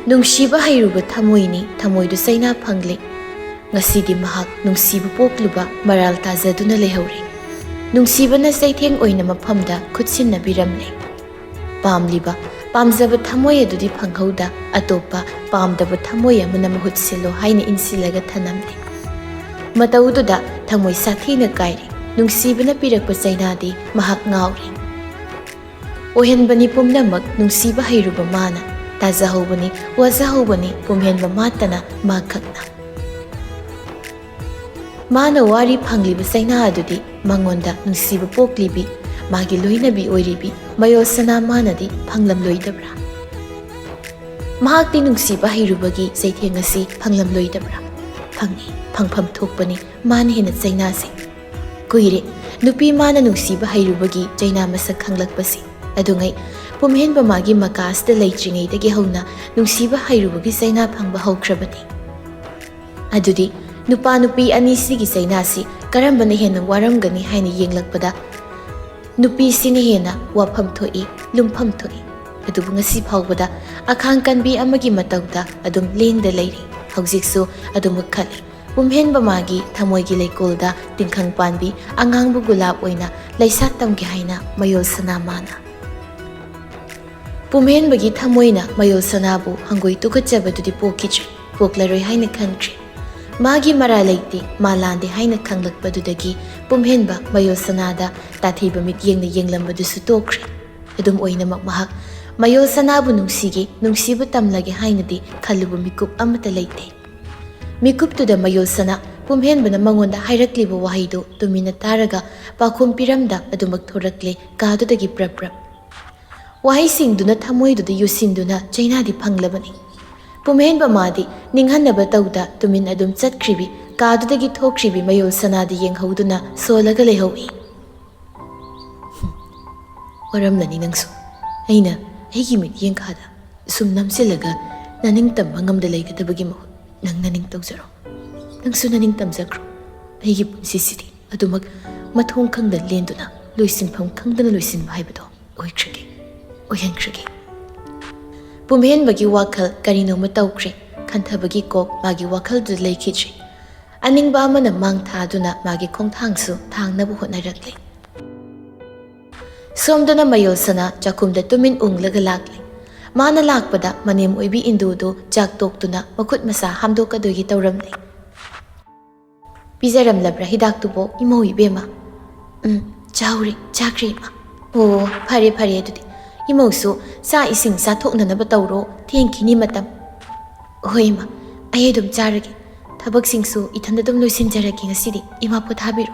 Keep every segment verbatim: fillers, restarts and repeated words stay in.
ꯅꯨꯡꯁꯤꯕ ꯍꯩꯔꯨꯕ ꯊꯃꯣꯏꯅꯤ, ꯊꯃꯣꯏꯗꯨ ꯆꯩꯅꯥ ꯐꯪꯂꯦ꯫ ꯉꯁꯤꯗꯤ ꯃꯍꯥꯛ ꯅꯨꯡꯁꯤꯕ ꯄꯣꯛꯂꯨꯕ ꯃꯔꯥꯜ ꯇꯥꯖꯗꯨꯅ ꯂꯩꯍꯧꯔꯦ꯫ ꯅꯨꯡꯁꯤꯕꯅ ꯆꯩꯊꯦꯡ ꯑꯣꯏꯅ ꯃꯐꯝꯗ ꯈꯨꯠꯁꯤꯟꯅꯕꯤꯔꯝꯂꯦ꯫ ꯄꯥꯝꯂꯤꯕ, ꯄꯥꯝꯖꯕ ꯊꯃꯣꯏ ꯑꯗꯨꯗꯤ ꯐꯪꯍꯧꯗ, ꯑꯇꯣꯞꯄ ꯄꯥꯝꯗꯕ ꯊꯃꯣꯏ ꯑꯃꯅ ꯃꯍꯨꯠ ꯁꯤꯜꯂꯣ ꯍꯥꯏꯅ ꯏꯟꯁꯤꯜꯂꯒ ꯊꯅꯝꯂꯦ꯫ ꯃꯇꯧꯗꯨꯗ ꯊꯃꯣꯏ ꯁꯥꯊꯤꯅ ꯀꯥꯏꯔꯦ꯫ ꯅꯨꯡꯁꯤꯕꯅ ꯄꯤꯔꯛꯄ ꯆꯩꯅꯥꯗꯤ ꯃꯍꯥꯛ ꯉꯥꯎꯔꯦ꯫ ꯑꯣꯏꯍꯟꯕꯅꯤ ꯄꯨꯝꯅꯃꯛ ꯅꯨꯡꯁꯤꯕ ꯍꯩꯔꯨꯕ ꯃꯥꯅ, ꯇꯥꯖꯍꯧꯕꯅꯤ, ꯋꯥꯖꯍꯧꯕꯅꯤ ꯄꯨꯝꯍꯦꯟꯕ ꯃꯥꯇꯅ ꯃꯥꯈꯛꯅ꯫ ꯃꯥꯅ ꯋꯥꯔꯤ ꯐꯪꯂꯤꯕ ꯆꯩꯅꯥ ꯑꯗꯨꯗꯤ ꯃꯉꯣꯟꯗ ꯅꯨꯡꯁꯤꯕ ꯄꯣꯛꯂꯤꯕꯤ, ꯃꯥꯒꯤ ꯂꯣꯏꯅꯕꯤ ꯑꯣꯏꯔꯤꯕꯤ ꯃꯌꯣꯜ ꯁꯅꯥ ꯃꯥꯅꯗꯤ ꯐꯪꯂꯝꯂꯣꯏꯗꯕ꯭ꯔꯥ? ꯃꯍꯥꯛꯇꯤ ꯅꯨꯡꯁꯤꯕ ꯍꯩꯔꯨꯕꯒꯤ ꯆꯩꯊꯦꯡ ꯑꯁꯤ ꯐꯪꯂꯝꯂꯣꯏꯗꯕ꯭ꯔꯥ? ꯐꯪꯏ, ꯐꯪꯐꯝ ꯊꯣꯛꯄꯅꯤ ꯃꯥꯅ ꯍꯦꯟꯅ ꯆꯩꯅꯥꯁꯦ꯫ ꯀꯨꯏꯔꯦ ꯅꯨꯄꯤ ꯃꯥꯅ ꯅꯨꯡꯁꯤꯕ ꯍꯩꯔꯨꯕꯒꯤ ꯆꯩꯅꯥ ꯃꯁꯛ ꯈꯪꯂꯛꯄꯁꯤ꯫ ꯑꯗꯨꯉꯩ ꯄꯨꯝꯍꯦꯟꯕ ꯃꯥꯒꯤ ꯃꯀꯥ ꯑꯁꯤꯗ ꯂꯩꯇ꯭ꯔꯤꯉꯩꯗꯒꯤ ꯍꯧꯅ ꯅꯨꯡꯁꯤꯕ ꯍꯩꯔꯨꯕꯒꯤ ꯆꯩꯅꯥ ꯐꯪꯕ ꯍꯧꯈ꯭ꯔꯕꯅꯤ꯫ ꯑꯗꯨꯗꯤ ꯅꯨꯄꯥ ꯅꯨꯄꯤ ꯑꯅꯤꯁꯤꯒꯤ ꯆꯩꯅꯥꯁꯤ ꯀꯔꯝꯕꯅ ꯍꯦꯟꯅ ꯋꯥꯔꯝꯒꯅꯤ ꯍꯥꯏꯅ ꯌꯦꯡꯂꯛꯄꯗ ꯅꯨꯄꯤꯁꯤꯅ ꯍꯦꯟꯅ ꯋꯥꯐꯝ ꯊꯣꯛꯏ, ꯂꯨꯝꯐꯝ ꯊꯣꯛꯏ꯫ ꯑꯗꯨꯕꯨ ꯉꯁꯤ ꯐꯥꯎꯕꯗ ꯑꯈꯥꯡ ꯀꯟꯕꯤ ꯑꯃꯒꯤ ꯃꯇꯧꯗ ꯑꯗꯨꯝ ꯂꯦꯡꯗ ꯂꯩꯔꯤ꯫ ꯍꯧꯖꯤꯛꯁꯨ ꯑꯗꯨꯃꯛ ꯈꯜꯂꯤ꯫ ꯄꯨꯝꯍꯦꯟꯕ ꯃꯥꯒꯤ ꯊꯃꯣꯏꯒꯤ ꯂꯩꯀꯣꯜꯗ ꯇꯤꯡꯈꯪ ꯄꯥꯟꯕꯤ ꯑꯉꯥꯡꯕ ꯒꯨꯂꯥꯞ ꯑꯣꯏꯅ ꯂꯩꯁꯥ ꯇꯝꯒꯦ ꯍꯥꯏꯅ ꯃꯌꯣꯜ ꯁꯅꯥ ꯃꯥꯅ꯫ ꯄꯨꯝꯍꯦꯟꯕꯒꯤ ꯊꯃꯣꯏꯅ ꯃꯌꯣꯜ ꯁꯅꯥꯕꯨ ꯍꯪꯒꯣꯏ ꯇꯨꯀꯠꯆꯕꯗꯨꯗꯤ ꯄꯣꯛꯈꯤꯗ꯭ꯔꯦ, ꯄꯣꯛꯂꯔꯣꯏ ꯍꯥꯏꯅ ꯈꯟꯈ꯭ꯔꯦ꯫ ꯃꯥꯒꯤ ꯃꯔꯥꯜ ꯂꯩꯇꯦ, ꯃꯥ ꯂꯥꯟꯗꯦ ꯍꯥꯏꯅ ꯈꯪꯂꯛꯄꯗꯨꯗꯒꯤ ꯄꯨꯝꯍꯦꯟꯕ ꯃꯌꯣꯜ ꯁꯅꯥꯗ ꯇꯥꯊꯤꯕ ꯃꯤꯠꯌꯦꯡꯅ ꯌꯦꯡꯂꯝꯕꯗꯨꯁꯨ ꯇꯣꯛꯈ꯭ꯔꯦ꯫ ꯑꯗꯨꯝ ꯑꯣꯏꯅꯃꯛ ꯃꯍꯥꯛ ꯃꯌꯣꯜ ꯁꯅꯥꯕꯨ ꯅꯨꯡꯁꯤꯒꯦ, ꯅꯨꯡꯁꯤꯕ ꯇꯝꯂꯒꯦ ꯍꯥꯏꯅꯗꯤ ꯈꯜꯂꯨꯕ ꯃꯤꯀꯨꯞ ꯑꯃꯠꯇ ꯂꯩꯇꯦ꯫ ꯃꯤꯀꯨꯞꯇꯨꯗ ꯃꯌꯣꯜ ꯁꯅꯥ ꯄꯨꯝꯍꯦꯟꯕꯅ ꯃꯉꯣꯟꯗ ꯍꯥꯏꯔꯛꯂꯤꯕ ꯋꯥꯍꯩꯗꯨ ꯇꯨꯃꯤꯟꯅ ꯇꯥꯔꯒ ꯄꯥꯎꯈꯨꯝ ꯄꯤꯔꯝꯗ ꯑꯗꯨꯃꯛ ꯊꯣꯔꯛꯂꯦ ꯀꯥꯗꯨꯗꯒꯤ ꯄ꯭ꯔꯞ ꯄ꯭ꯔꯞ꯫ ꯋꯥꯍꯩꯁꯤꯡꯗꯨꯅ ꯊꯃꯣꯏꯗꯨꯗ ꯌꯨꯁꯤꯟꯗꯨꯅ ꯆꯩꯅꯥꯗꯤ ꯐꯪꯂꯕꯅꯤ꯫ ꯄꯨꯝꯍꯦꯟꯕ ꯃꯥꯗꯤ ꯅꯤꯡꯍꯟꯅꯕ ꯇꯧꯗ ꯇꯨꯃꯤꯟ ꯑꯗꯨꯝ ꯆꯠꯈ꯭ꯔꯤꯕꯤ ꯀꯥꯗꯨꯗꯒꯤ ꯊꯣꯛꯈ꯭ꯔꯤꯕꯤ ꯃꯌꯣꯜ ꯁꯅꯥꯗꯤ ꯌꯦꯡꯍꯧꯗꯨꯅ ꯁꯣꯜꯂꯒ ꯂꯩꯍꯧꯏ꯫ ꯋꯥꯔꯝꯂꯅꯤ ꯅꯪꯁꯨ꯫ ꯑꯩꯅ ꯑꯩꯒꯤ ꯃꯤꯠꯌꯦꯡ ꯈꯥꯗ ꯁꯨꯝ ꯅꯝꯁꯤꯜꯂꯒ ꯅꯅꯤꯡ ꯇꯝꯕ ꯉꯝꯗ ꯂꯩꯒꯗꯕꯒꯤ ꯃꯍꯨꯠ ꯅꯪ ꯅꯅꯤꯡ ꯇꯧꯖꯔꯣ꯫ ꯅꯪꯁꯨ ꯅꯅꯤꯡ ꯇꯝꯖꯈ꯭ꯔꯣ꯫ ꯑꯩꯒꯤ ꯄꯨꯟꯁꯤꯁꯤꯗꯤ ꯑꯗꯨꯃꯛ ꯃꯊꯣꯡ ꯈꯪꯗ ꯂꯦꯟꯗꯨꯅ ꯂꯣꯏꯁꯤꯟꯐꯝ ꯈꯪꯗꯅ ꯂꯣꯏꯁꯤꯟꯕ ꯍꯥꯏꯕꯗꯣ ꯑꯣꯏꯈ꯭ꯔꯒꯦ, ꯑꯣꯏꯍꯟꯈ꯭ꯔꯒꯦ꯫ ꯄꯨꯝꯍꯦꯟꯕꯒꯤ ꯋꯥꯈꯜ ꯀꯔꯤꯅꯣꯃ ꯇꯧꯈ꯭ꯔꯦ꯫ ꯈꯟꯊꯕꯒꯤ ꯀꯣꯛ ꯃꯥꯒꯤ ꯋꯥꯈꯜꯗꯨꯗ ꯂꯩꯈꯤꯗ꯭ꯔꯦ꯫ ꯑꯅꯤꯡꯕ ꯑꯃꯅ ꯃꯥꯡ ꯊꯥꯗꯨꯅ ꯃꯥꯒꯤ ꯈꯣꯡꯊꯥꯡꯁꯨ ꯊꯥꯡꯅꯕ ꯍꯣꯠꯅꯔꯛꯂꯦ꯫ ꯁꯣꯝꯗꯅ ꯃꯌꯣꯜꯁꯅꯥ ꯆꯥꯛꯈꯨꯝꯗ ꯇꯨꯃꯤꯟ ꯎꯪꯂꯒ ꯂꯥꯛꯂꯦ꯫ ꯃꯥꯅ ꯂꯥꯛꯄꯗ ꯃꯅꯦꯝ ꯑꯣꯏꯕꯤ ꯏꯟꯗꯨꯗꯨ ꯆꯥꯛ ꯇꯣꯛꯇꯨꯅ ꯃꯈꯨꯠ ꯃꯁꯥ ꯍꯥꯝꯗꯣꯛꯀꯗꯣꯏꯒꯤ ꯇꯧꯔꯝꯂꯦ꯫ "ꯄꯤꯖꯔꯝꯂꯕ꯭ꯔꯥ ꯍꯤꯗꯥꯛꯇꯨꯕꯣ, ꯏꯃꯧ ꯏꯕꯦꯝꯃ?" "ꯎꯝ, ꯆꯥꯎꯔꯦ, ꯆꯥꯈ꯭ꯔꯦ, ꯏꯃꯥ꯫" "ꯑꯣ, ꯐꯔꯦ, ꯐꯔꯦ, ꯑꯗꯨꯗꯤ ꯏꯃꯧꯁꯨ ꯆꯥꯛ ꯏꯁꯤꯡ ꯆꯥꯊꯣꯛꯅꯅꯕ ꯇꯧꯔꯣ, ꯊꯦꯡꯈꯤꯅꯤ ꯃꯇꯝ꯫" "ꯍꯣꯏ, ꯏꯃꯥ, ꯑꯩ ꯑꯗꯨꯝ ꯆꯥꯔꯒꯦ꯫ ꯊꯕꯛꯁꯤꯡꯁꯨ ꯏꯊꯟꯗ ꯑꯗꯨꯝ ꯂꯣꯏꯁꯤꯟꯖꯔꯒꯦ ꯉꯁꯤꯗꯤ, ꯏꯃꯥ ꯄꯣꯊꯥꯕꯤꯔꯣ꯫"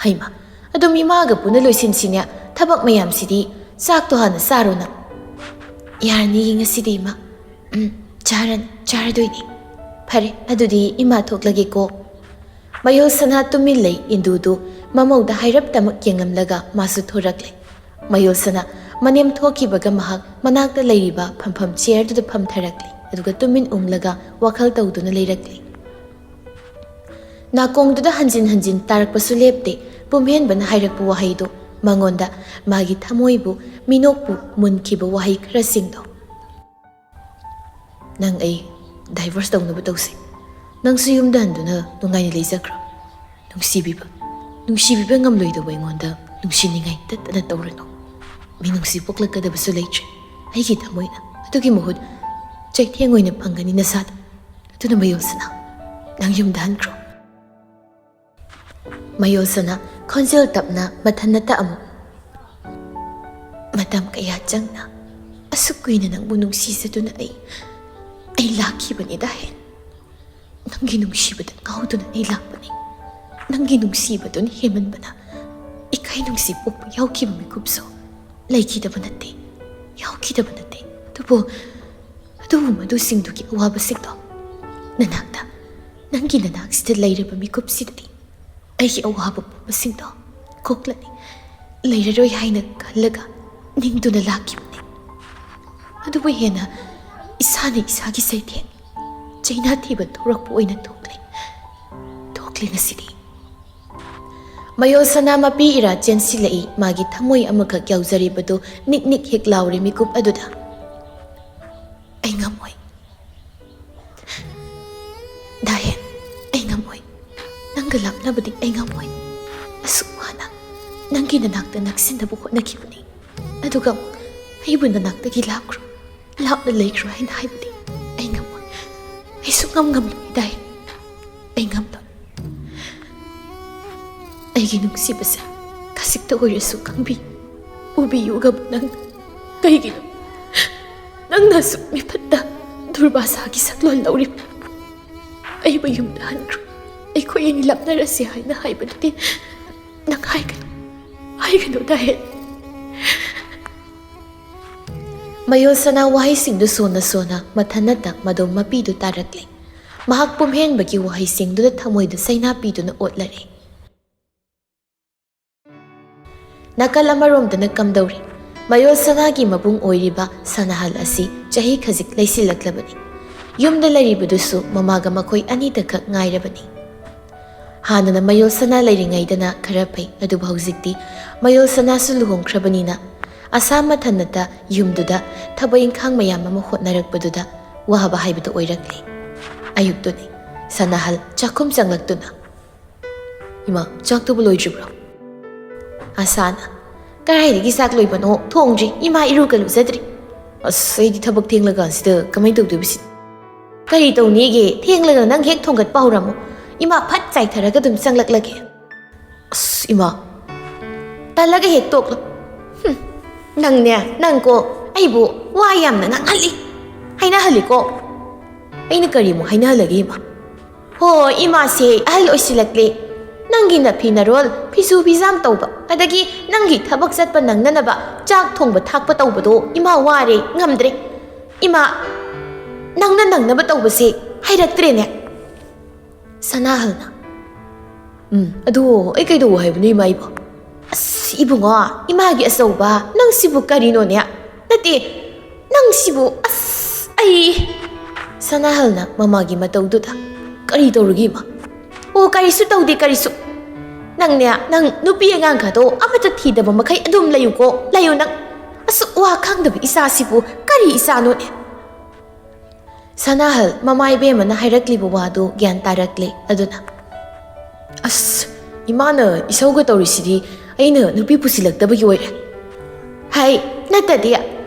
"ꯍꯩꯃꯥ, ꯑꯗꯨꯝ ꯏꯃꯥꯒ ꯄꯨꯟꯅ ꯂꯣꯏꯁꯤꯟꯁꯤꯅꯦ, ꯊꯕꯛ ꯃꯌꯥꯝꯁꯤꯗꯤ꯫ ꯆꯥꯛꯇꯣ ꯍꯥꯟꯅ ꯆꯥꯔꯣ ꯅꯪ꯫" "ꯌꯥꯔꯅꯤꯌꯦ ꯉꯁꯤꯗꯤ, ꯏꯃꯥ꯫ ꯎꯝ, ꯆꯥꯔꯅꯤ, ꯆꯥꯔꯗꯣꯏꯅꯦ꯫" "ꯐꯔꯦ, ꯑꯗꯨꯗꯤ ꯏꯃꯥ ꯊꯣꯛꯂꯒꯦꯀꯣ꯫" ꯃꯌꯣꯜꯁꯅꯥ ꯇꯨꯃꯤꯟ ꯂꯩ꯫ ꯏꯟꯗꯨꯗꯨ ꯃꯃꯧꯗ ꯍꯥꯏꯔꯞꯇꯃꯛ ꯌꯦꯡꯂꯝꯂꯒ ꯃꯥꯁꯨ ꯊꯣꯔꯛꯂꯦ꯫ ꯃꯌꯣꯜꯁꯅꯥ ꯃꯅꯦꯝ ꯊꯣꯛꯈꯤꯕꯒ ꯃꯍꯥꯛ ꯃꯅꯥꯛꯇ ꯂꯩꯔꯤꯕ ꯐꯝꯐꯝ ꯆꯤꯌꯔꯗꯨꯗ ꯐꯝꯊꯔꯛꯂꯦ, ꯑꯗꯨꯒ ꯇꯨꯃꯤꯟ ꯎꯪꯂꯒ ꯋꯥꯈꯜ ꯇꯧꯗꯨꯅ ꯂꯩꯔꯛꯂꯦ꯫ ꯅꯥꯀꯣꯡꯗꯨꯗ ꯍꯟꯖꯤꯟ ꯍꯟꯖꯤꯟ ꯇꯥꯔꯛꯄꯁꯨ ꯂꯦꯞꯇꯦ ꯄꯨꯝꯍꯦꯟꯕꯅ ꯍꯥꯏꯔꯛꯄ ꯋꯥꯍꯩꯗꯨ, ꯃꯉꯣꯟꯗ ꯃꯥꯒꯤ ꯊꯃꯣꯏꯕꯨ, ꯃꯤꯅꯣꯛꯄꯨ ꯃꯨꯟꯈꯤꯕ ꯋꯥꯍꯩ ꯈꯔꯁꯤꯡꯗꯣ꯫ "ꯅꯪ ꯑꯩ ꯗꯥꯏꯚꯣꯔꯁ ꯇꯧꯅꯕ ꯇꯧꯁꯤ꯫ ꯅꯪꯁꯨ ꯌꯨꯝꯗ ꯍꯟꯗꯨꯅ ꯅꯨꯡꯉꯥꯏꯅ ꯂꯩꯖꯈ꯭ꯔꯣ꯫ ꯅꯨꯡꯁꯤꯕꯤꯕ, ꯅꯨꯡꯁꯤꯕꯤꯕ ꯉꯝꯂꯣꯏꯗꯧꯕ ꯑꯩꯉꯣꯟꯗ ꯅꯨꯡꯁꯤꯅꯤꯡꯉꯥꯏ ꯇꯠꯇꯅ ꯇꯧꯔꯅꯨ꯫ ꯃꯤꯅꯨꯡꯁꯤ ꯄꯣꯛꯂꯛꯀꯗꯕꯁꯨ ꯂꯩꯇ꯭ꯔꯦ ꯑꯩꯒꯤ ꯊꯃꯣꯏꯅ꯫ ꯑꯗꯨꯒꯤ ꯃꯍꯨꯠ ꯆꯩꯊꯦꯡ ꯑꯣꯏꯅ ꯐꯪꯒꯅꯤ ꯅꯁꯥꯗ꯫ ꯑꯗꯨꯅ ꯃꯌꯣꯜꯁꯅꯥ, ꯅꯪ ꯌꯨꯝꯗ ꯍꯟꯈ꯭ꯔꯣ꯫" ꯃꯌꯣꯜꯁꯅꯥ ꯈꯣꯟꯖꯦꯜ ꯇꯞꯅ ꯃꯊꯟꯅꯇ ꯑꯃꯨꯛ, "ꯃꯇꯝ ꯀꯌꯥ ꯆꯪꯅ, ꯑꯁꯨꯛ ꯀꯨꯏꯅ ꯅꯪꯕꯨ ꯅꯨꯡꯁꯤꯖꯗꯨꯅ ꯑꯩ, ꯑꯩ ꯂꯥꯛꯈꯤꯕꯅꯤꯗ ꯍꯦꯟ꯫ ꯅꯪꯒꯤ ꯅꯨꯡꯁꯤꯕꯗ ꯉꯥꯎꯗꯨꯅ ꯑꯩ ꯂꯥꯛꯄꯅꯤ꯫ ꯅꯪꯒꯤ ꯅꯨꯡꯁꯤꯕꯗꯨꯅ ꯍꯦꯟꯃꯟꯕꯅ ꯏꯀꯥꯏ ꯅꯨꯡꯁꯤ ꯄꯣꯛꯄ ꯌꯥꯎꯈꯤꯕ ꯃꯤꯀꯨꯞꯁꯨ ꯂꯩꯈꯤꯗꯕ ꯅꯠꯇꯦ, ꯌꯥꯎꯈꯤꯗꯕ ꯅꯠꯇꯦ꯫ ꯑꯗꯨꯕꯨ, ꯑꯗꯨꯕꯨ ꯃꯗꯨꯁꯤꯡꯗꯨꯒꯤ ꯑꯋꯥꯕꯁꯤꯡꯗꯣ ꯅꯅꯥꯛꯇ, ꯅꯪꯒꯤ ꯅꯅꯥꯛꯁꯤꯗ ꯂꯩꯔꯕ ꯃꯤꯀꯨꯞꯁꯤꯗꯗꯤ ꯑꯩꯒꯤ ꯑꯋꯥꯕ ꯄꯨꯝꯕꯁꯤꯡꯗꯣ ꯀꯣꯛꯂꯅꯤ, ꯂꯩꯔꯔꯣꯏ ꯍꯥꯏꯅ ꯈꯜꯂꯒ ꯅꯤꯡꯗꯨꯅ ꯂꯥꯛꯈꯤꯕꯅꯤ꯫ ꯑꯗꯨꯕꯨ ꯍꯦꯟꯅ ꯏꯁꯥꯅ ꯏꯁꯥꯒꯤ ꯆꯩꯊꯦꯡ, ꯆꯩꯅꯥ ꯊꯤꯕ ꯊꯣꯔꯛꯄ ꯑꯣꯏꯅ ꯊꯣꯛꯂꯦ, ꯊꯣꯛꯂꯦ ꯉꯁꯤꯗꯤ꯫" ꯃꯌꯣꯜꯁꯅꯥ ꯃꯄꯤ ꯏꯔꯥ ꯆꯦꯟꯁꯤꯜꯂꯛꯏ꯫ ꯃꯥꯒꯤ ꯊꯃꯣꯏ ꯑꯃꯈꯛ ꯌꯥꯎꯖꯔꯤꯕꯗꯨ ꯅꯤꯛ ꯅꯤꯛ ꯍꯦꯛ ꯂꯥꯎꯔꯦ ꯃꯤꯀꯨꯞ ꯑꯗꯨꯗ꯫ ꯅꯅꯥꯛꯇ ꯂꯥꯛꯅꯕꯗꯤ ꯑꯩ ꯉꯝꯃꯣꯏ꯫ ꯑꯁꯨꯛ ꯋꯥꯅ ꯅꯪꯒꯤ ꯅꯅꯥꯛꯇ ꯅꯛꯁꯤꯟꯅꯕ ꯍꯣꯠꯅꯈꯤꯕꯅꯤ꯫ ꯑꯗꯨꯒ ꯑꯃꯨꯛ ꯑꯩꯕꯨ ꯅꯅꯥꯛꯇꯒꯤ ꯂꯥꯞꯈ꯭ꯔꯣ, ꯂꯥꯞꯅ ꯂꯩꯈ꯭ꯔꯣ ꯍꯥꯏꯅ ꯍꯥꯏꯕꯗꯤ ꯑꯩ ꯉꯝꯃꯣꯏ꯫ ꯑꯩ ꯁꯨꯛꯉꯝ ꯉꯝꯂꯣꯏ ꯗꯥꯏ꯫ ꯑꯩ ꯉꯝꯂꯣꯏ꯫ ꯑꯩꯒꯤ ꯅꯨꯡꯁꯤꯕꯁꯦ ꯈꯖꯤꯛꯇ ꯑꯣꯏꯔꯁꯨ ꯈꯪꯕꯤ, ꯎꯕꯤꯌꯨꯒꯕꯨ ꯅꯪ ꯀꯩꯒꯤꯅꯣ? ꯅꯪꯅ ꯑꯁꯨꯛ ꯃꯤꯐꯠꯇ ꯗꯨꯔꯕꯥꯁꯥꯒꯤ ꯁꯛꯂꯣꯟ ꯂꯧꯔꯤꯕ? ꯑꯩꯕꯨ ꯌꯨꯝꯗ ꯍꯟꯈ꯭ꯔꯣ, ꯑꯩꯈꯣꯏ ꯑꯅꯤ ꯂꯥꯞꯅꯔꯁꯤ ꯍꯥꯏꯅ ꯍꯥꯏꯕꯗꯨꯗꯤ ꯅꯪ ꯍꯥꯏꯒꯅꯨ, ꯍꯥꯏꯒꯅꯨ ꯗꯥꯍꯦꯟ꯫ ꯃꯌꯣꯜ ꯁꯅꯥ ꯋꯥꯍꯩꯁꯤꯡꯗꯨ ꯁꯣꯟꯅ ꯁꯣꯟꯅ ꯃꯊꯟꯅꯇ ꯃꯗꯣꯝ ꯃꯄꯤꯗꯨ ꯇꯥꯔꯛꯂꯦ꯫ ꯃꯍꯥꯛ ꯄꯨꯝꯍꯦꯟꯕꯒꯤ ꯋꯥꯍꯩꯁꯤꯡꯗꯨꯗ ꯊꯃꯣꯏꯗ ꯁꯩꯅꯥ ꯄꯤꯗꯨꯅ ꯑꯣꯠꯂꯔꯦ꯫ ꯅꯥꯀꯜ ꯑꯃꯔꯣꯝꯗꯅ ꯀꯝꯗꯧꯔꯤ? ꯃꯌꯣꯜ ꯁꯅꯥꯒꯤ ꯃꯕꯨꯡ ꯑꯣꯏꯔꯤꯕ ꯁꯅꯥꯍꯜ ꯑꯁꯤ ꯆꯍꯤ ꯈꯖꯤꯛ ꯂꯩꯁꯤꯜꯂꯛꯂꯕꯅꯤ꯫ ꯌꯨꯝꯗ ꯂꯩꯔꯤꯕꯗꯨꯁꯨ ꯃꯃꯥꯒ ꯃꯈꯣꯏ ꯑꯅꯤꯗꯈꯛ ꯉꯥꯏꯔꯕꯅꯤ꯫ ꯍꯥꯟꯅꯅ ꯃꯌꯣꯜ ꯁꯅꯥ ꯂꯩꯔꯤꯉꯩꯗꯅ ꯈꯔ ꯐꯩ, ꯑꯗꯨꯕꯨ ꯍꯧꯖꯤꯛꯇꯤ ꯃꯌꯣꯜ ꯁꯅꯥꯁꯨ ꯂꯨꯍꯣꯡꯈ꯭ꯔꯕꯅꯤꯅ ꯑꯁꯥ ꯃꯊꯟꯅꯇ ꯌꯨꯝꯗꯨꯗ ꯊꯕꯛ ꯏꯪꯈꯥꯡ ꯃꯌꯥꯝ ꯑꯃ ꯍꯣꯠꯅꯔꯛꯄꯗꯨꯗ ꯋꯥꯕ ꯍꯥꯏꯕꯗꯨ ꯑꯣꯏꯔꯛꯂꯦ꯫ ꯑꯌꯨꯛꯇꯨꯅꯤ꯫ ꯁꯅꯥꯍꯜ ꯆꯥꯛꯈꯨꯝ ꯆꯪꯂꯛꯇꯨꯅ, "ꯏꯃꯥ, ꯆꯥꯛꯇꯨꯕꯨ ꯂꯣꯏꯗ꯭ꯔꯤꯕ꯭ꯔꯣ?" ꯑꯁꯥꯅ, "ꯀꯗꯥꯏꯗꯒꯤ ꯆꯥꯛ ꯂꯣꯏꯕꯅꯣ? ꯊꯣꯡꯗ꯭ꯔꯤ꯫ ꯏꯃꯥ ꯏꯔꯨꯒ ꯂꯨꯖꯗ꯭ꯔꯤ꯫ ꯑꯁ, ꯑꯩꯗꯤ ꯊꯕꯛ ꯊꯦꯡꯂꯀꯥꯟꯁꯤꯗ ꯀꯃꯥꯏꯅ ꯇꯧꯗꯣꯏꯕ ꯁꯤꯗꯤ?" "ꯀꯔꯤ ꯇꯧꯅꯤꯒꯦ? ꯊꯦꯡꯂꯒ ꯅꯪ ꯍꯦꯛ ꯊꯣꯡꯒꯠꯄ ꯍꯧꯔꯝꯃꯣ꯫ ꯏꯃꯥ ꯐꯠ ꯆꯥꯏꯊꯔꯒ ꯑꯗꯨꯝ ꯆꯪꯂꯛꯂꯒꯦ꯫" "ꯑꯁ, ꯏꯃꯥ!" "ꯇꯜꯂꯒ ꯍꯦꯛ ꯇꯣꯛꯂꯣ꯫ ꯍꯨꯝ, ꯅꯪꯅꯦ, ꯅꯪꯀꯣ, ꯑꯩꯕꯨ ꯋꯥ ꯌꯥꯝꯅ ꯉꯥꯡꯍꯜꯂꯤ, ꯍꯥꯏꯅꯍꯜꯂꯤꯀꯣ꯫" "ꯑꯩꯅ ꯀꯔꯤꯃꯨꯛ ꯍꯥꯏꯅꯍꯜꯂꯒꯦ, ꯏꯃꯥ?" "ꯍꯣ, ꯏꯃꯥꯁꯦ ꯑꯍꯜ ꯑꯣꯏꯁꯤꯜꯂꯛꯂꯦ꯫ ꯅꯪꯒꯤ ꯅꯐꯤ ꯅꯔꯣꯜ, ꯐꯤꯁꯨ ꯐꯤꯖꯥꯝ ꯇꯧꯕ, ꯑꯗꯒꯤ ꯅꯪꯒꯤ ꯊꯕꯛ ꯆꯠꯄ ꯅꯪꯅꯅꯕ ꯆꯥꯛ ꯊꯣꯡꯕ ꯊꯥꯛꯄ ꯇꯧꯕꯗꯣ ꯏꯃꯥ ꯋꯥꯔꯦ, ꯉꯝꯗ꯭ꯔꯦ꯫ ꯏꯃꯥ, ꯅꯪꯅ ꯅꯪꯅꯕ ꯇꯧꯕꯁꯦ ꯍꯩꯔꯛꯇ꯭ꯔꯦꯅꯦ꯫" ꯁꯅꯥꯍꯜꯅ, "ꯎꯝ, ꯑꯗꯨ ꯑꯩ ꯀꯩꯗꯧ ꯍꯥꯏꯕꯅꯣ, ꯏꯃꯥ ꯏꯕꯣ?" "ꯑꯁ, ꯏꯕꯨꯡꯉꯣ, ꯏꯃꯥꯒꯤ ꯑꯆꯧꯕ, ꯅꯪ ꯁꯤꯕꯨ ꯀꯔꯤꯅꯣꯅꯦ? ꯅꯠꯇꯦ, ꯅꯪ ꯁꯤꯕꯨ, ꯑꯁ, ꯑꯩ꯫" ꯁꯅꯥꯍꯜꯅ ꯃꯃꯥꯒꯤ ꯃꯇꯧꯗꯨꯗ, "ꯀꯔꯤ ꯇꯧꯔꯒꯦ, ꯏꯃꯥ?" "ꯑꯣ, ꯀꯔꯤꯁꯨ ꯇꯧꯗꯦ, ꯀꯔꯤꯁꯨ꯫ ꯅꯪꯅꯦ, ꯅꯪ ꯅꯨꯄꯤ ꯑꯉꯥꯡꯒꯗꯣ ꯑꯃꯠꯇ ꯊꯤꯗꯕ ꯃꯈꯩ ꯑꯗꯨꯝ ꯂꯩꯌꯨꯀꯣ, ꯂꯩꯌꯨ ꯅꯪ꯫ ꯑꯁꯨꯛ ꯋꯥ ꯈꯪꯗꯕ ꯏꯆꯥꯁꯤꯕꯨ ꯀꯔꯤ ꯏꯆꯥꯅꯣꯅꯦ?" ꯁꯅꯥꯍꯜ ꯃꯃꯥ ꯏꯕꯦꯝꯃꯅ ꯍꯥꯏꯔꯛꯂꯤꯕ ꯋꯥꯗꯨ ꯒ꯭ꯌꯥꯟ ꯇꯥꯔꯛꯂꯦ꯫ ꯑꯗꯨꯅ, ꯑꯁ, ꯏꯃꯥꯅ ꯏꯁꯧꯒ ꯇꯧꯔꯤꯁꯤꯗꯤ ꯑꯩꯅ ꯅꯨꯄꯤ ꯄꯨꯁꯤꯜꯂꯛꯇꯕꯒꯤ ꯑꯣꯏꯔꯦ꯫ ꯍꯩ, ꯅꯠꯇꯗꯤ,